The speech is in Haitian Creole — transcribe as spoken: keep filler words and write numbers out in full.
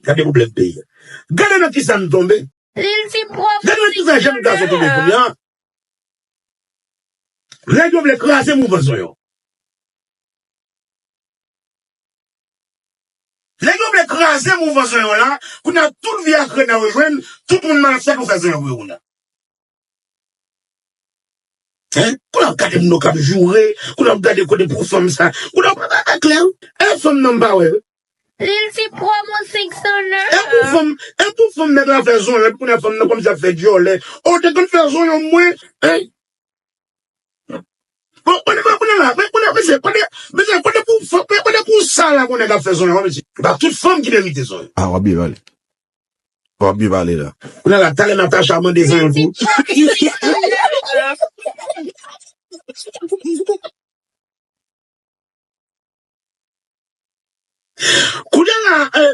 Gade pwoblèm peyi a. Gade nan kisa n tonbe. Gade nan kisa jèn gason tonbe kounye a. Nèg yo vle kraze mouvman Zonyon. Nèg yo vle kraze mouvman Zonyon la, kounye a tout vi a krena yo jwenn, tout moun malfèt ou fè Zonyon pou yo kounye a. Hein? Kounye a w ap gade moun yo k ap joure, kounye a w ap gade kote pou fanm sa, kounye a w ap gade klè. E fanm nan m pa wè. Lil ti promo senk san nan. E pou fanm, e pou fanm nèg la fè Zonyon, epi kounye a fanm nan kòmsi ap fè dyòlè. O, te konn fè Zonyon mwen, hein? Bon, konnen pa konnen la, men konnen, mesye, konnen, mesye, konnen pou fanm, men konnen pou sa la konnen k ap fè Zonyon, mesye. E pa tout fanm ki merite Zonyon. Ah, w ap byen pale. W ap byen pale la. Konnen la, talè Natacha mande Zonyon tou. Kounye la, eh,